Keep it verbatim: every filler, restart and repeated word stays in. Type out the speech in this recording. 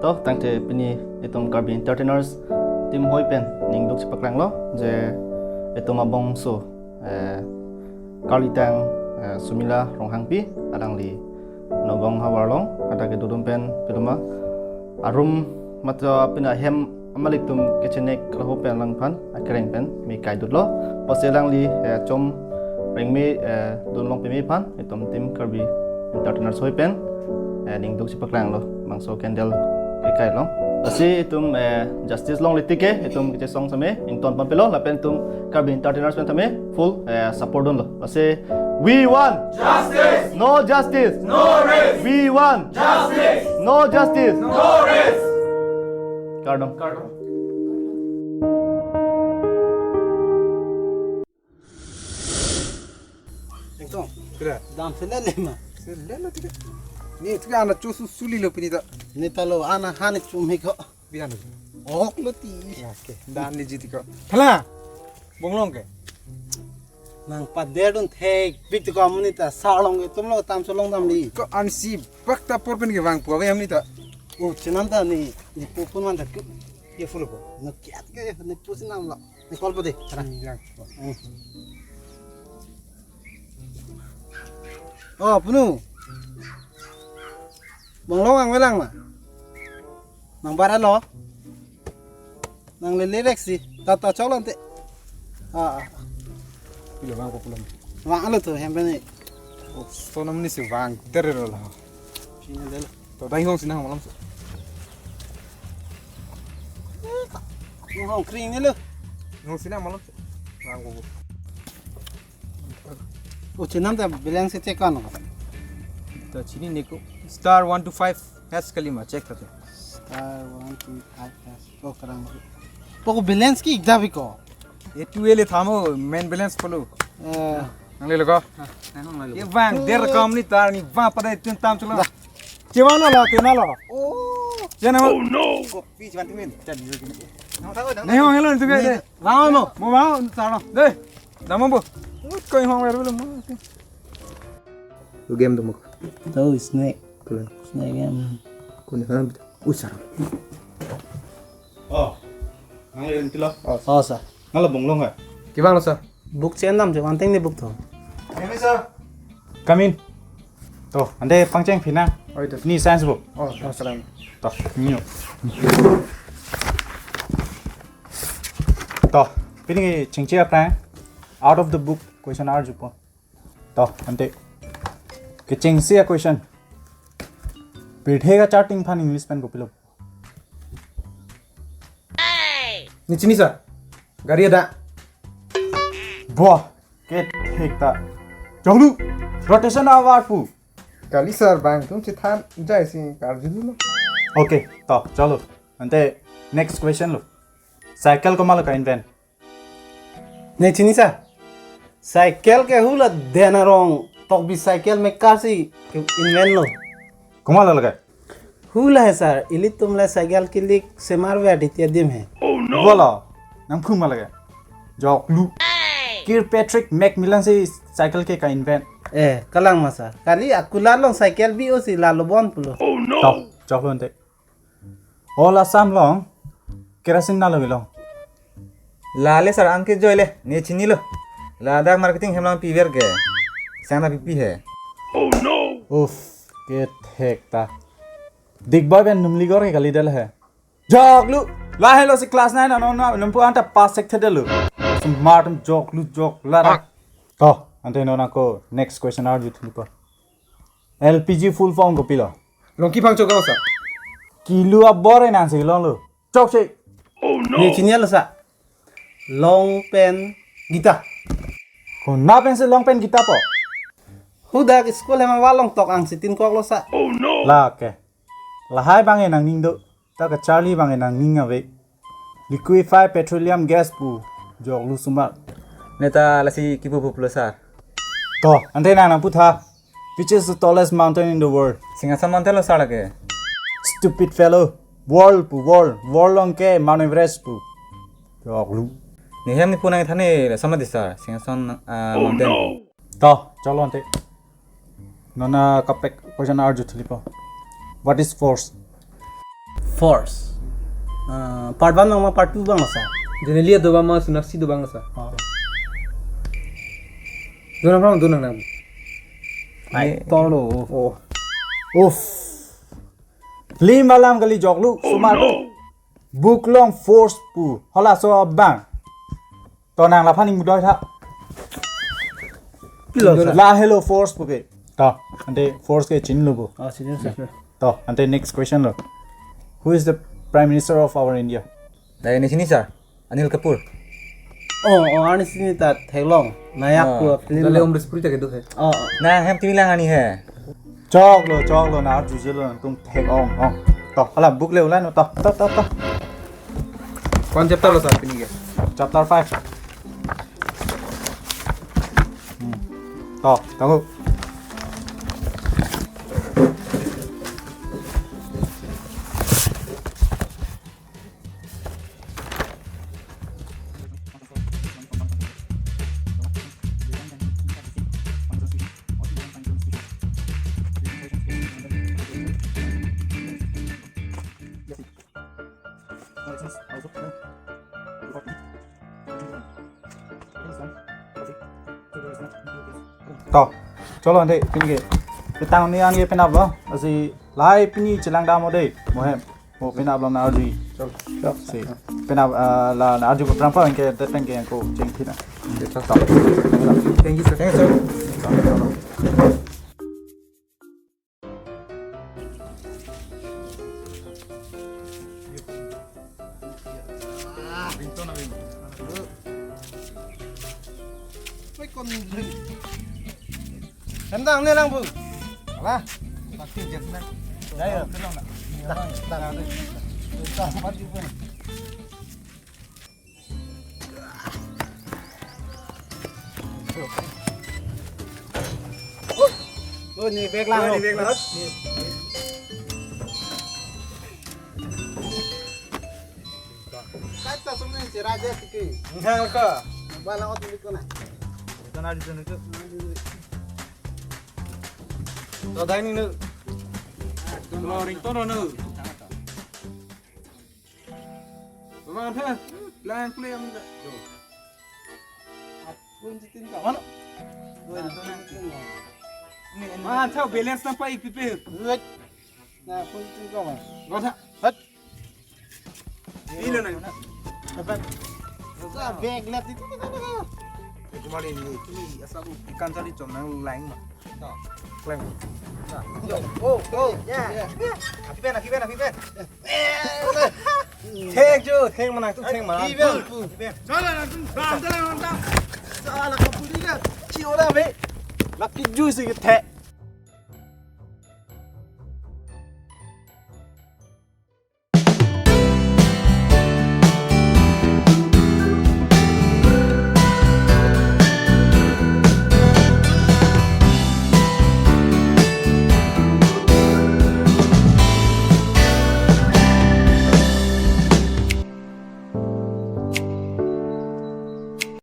To, tangte pini itum Karbi Entertainers team hoi pen ning duk chepaklanglo je itum abangso, eh, karlitang, eh, Sumila Ronghangpi alangli Nagaon havar along hadak kedodun pen piloma arum matha pina hem amalik atum kechenek lahei pen alangphan akereng pen me kaidutlo. Pusi alangli, eh, chom rengme, eh, dun long peme aphan itum team Karbi Entertainers hoi pen, eh, ning duk chepaklanglo, bangso candle kekai along. Lasi itum, eh, justice longle tik ke itum kechesong same ington ponpelo lapen itum Karbi Entertainers pen tame full, eh, support dunlo. Lasi we want justice! No justice! No rest! We want justice! No justice! No rest! Kardom. Kardom. Ekdom. Kira. Dam selele ma. Selele tidak. Ni itu kan anak cusu suli lo pini tak. Ni talo anak hanik cumi kok. Bihan lagi. Ok lo ti. Oke. Dan ni jiti kok. Thala. Bonglong ke. Nang pader dun thek pik tu kamu ni ta salong itum lo tam salong dam li. Kok ansi bak ta por pen ke vangpo abe ham ni ta. Oh, chenam ta ni, ni pupun man ta ke. Ye full po. No kiat ke ni pusi nam lo. Ni call po de. Tara. Hmm, yang. Hmm. Oh, punu. Bonglong ang melang ma. Nang bara lo. Nang lele rek si. Tata chok lo ante. Ah, ah. Pilo vangpo pulo. Vanglo tu hem pen ni. Oh, so nam ni si vang terero lo. Sini deh lo. To dai hong sinang malam so. Hong kring ni lo. Hong sinang malam so. Vangpo. Oh, chenam ta balance check kan. Ta chini neko star one two five hash kali ma check ta. Star one two five hash. Oh, karang. Poko balance ki ekda biko. Ye tu ele thamo main balance polo. Eh. Nang le loko. Ye vang der kam ni tar ni vang pada itum tam chulo. Dah. Chewan lo, chewan lo. Oh. Chewan lo. Oh no. Kopi chewan tumin. Jadi gini. Nang tahu dah. Nehong helo tu ke. Vang mo. Mo vang sar lo. Deh. Dam mo bo. Ut koi hong ver lo mo. Tu game tu mo. Tahu snake. Kula. Snake game. Kuni sana bita. Usar. Oh. Nang le tilo. Oh, sir. Nang le bonglong ha. Kevang lo, sir. Book chen dam je, one thing ni book to. Come in, sir. Come in. To, ante pangcheng pina. Oh, itu. Ni science book. Oh, oh, salam. To, ni yo. To, pini chingchi aphrang out of the book question arjupo. To, ante. Kechengsi a question. Pirthe kacharting aphan English pen kopilo? Ni chini sir. Gari ada. Boh, kethek ta. Jonglu. Rotation hour pu. Kali sir, bang atum chethan jai si karjulu lo. Okay, to, chalo. Ante next question lo. Cycle komat lo ka-invent? Ne chini sir. Cycle ke hula Dena Rong Tokbi cycle maker si ke-invent lo. Komat lo lake? Hula he sir, ilitum le cycle kilik semar ve aditya dim he. Bola, nang phu ma lake? Joklu. Kirk Patrick Macmillan si cycle ke ka-invent. Eh, kalang ma sir. Kali akulat along cycle bi-o si lalo bon pulo. To, joklu ante. All Assam along kerosene nalo kelong? Lale sir, anke joile, ne chinilo. Ladak marketing hem along piver ke. Sang ta pipi he. Uff, kethek ta. Digboi pen numligor ke kalidet he. Joklu. Lahelo si class nine ano na numpu anta pass sek thedelo. Smart joklu jok lara. To, ante non ako next question arju thulipo. L P G full form kopilo? Longki Phangcho Gaon sir. Kilu abore nang si longlo. Chokche. Ne chini lo sir. Long pen Gita. Kona pen si long pen Gita po? Hudak school hem along tok ang si tin kok lo sir. Lake. Lahai bang e nangning do. Ta kacharli bang e nangning ave. Liquefied petroleum gas pu joklu sumar. Ne ta lasi kipu pulo sir. To, ante nang nang putha. Which is the tallest mountain in the world? Singhason Mountain lo sir lake. Stupid fellow. World pu world. World along ke Mount Everest pu. Joklu. Ne hem ni punang thane sama di sir. Singhason, ah, Mountain. To, chalo ante. Non a kaprek question arju thulipo. What is force? Force. Ah, part one abang ma part two abang ma sir? Generally ado abang ma, Sonakshi do abang sir. Oh. Donang abang, donang nang. Ai, tolo. Oh. Uff. Film alam kali joklu, osomar. Book along Force pu. Halaso abang. To nang laphan ingdoi tha. Pilo, sir? Lahelo Force pu ke. To, ante Force ke chinilo bo. Ah, chinilo, sir. To, ante next question lo. Who is the Prime Minister of our India? Dai, ne chini, sir? Anil Kapoor. Oh, oh, arni chini ta theklong. Nayak, ah, pu film. Dale lo. Amrish Puri ta kedo he. Oh, oh. Na hem timi lang ani he. Choklo, choklo, na arjujelo, nangtum thek-ong, ong. To, hala book le ulan, to, to, to, to. Ko-an chapter lo sir pini ke? Chapter five. Hmm. To, tanggu. To, cholo ante pini ke. Petang ni an ye penap lo. Lasi lahai pini chelang dam o dei. Mo hem. Mo penap lo na arju. Cholo. Si. Penap, ah, la na arju ko prampa ke, teteng ke ko cheng thina. Thank you, sir. Thank you, sir. Hendang ne lang bu. Alah. Pasti jet na. Dai, ya. Dah, dah, dah. Dah, dah. Oh, ni bag lang. Oh, ni bag lang. Kaita sumni si raja tiki. Enggak ka. Bala ot ni kona. Kona di sana tu. To dai ni nu. Lo ringtone nu. Mana? Lang play ang. Phone jitin ka. Mana? Mana? Thau balance nangpai pipe. Wait. Na phone jitin ka mana? Mana? Hat. Pilo na. Dapat. Sa bag lihat itu kan. Cuma ini, ini asal ikan tadi cuma lang ma. Lang. Yo, oh, oh, ya. Happy pen, happy pen, happy pen. Thank you, thank mana tu, thank mana. Happy pen. Chala, nang tu, bang, chala, nang tu. Chala, kapuli kan. Ciora be. Lucky juice ke the.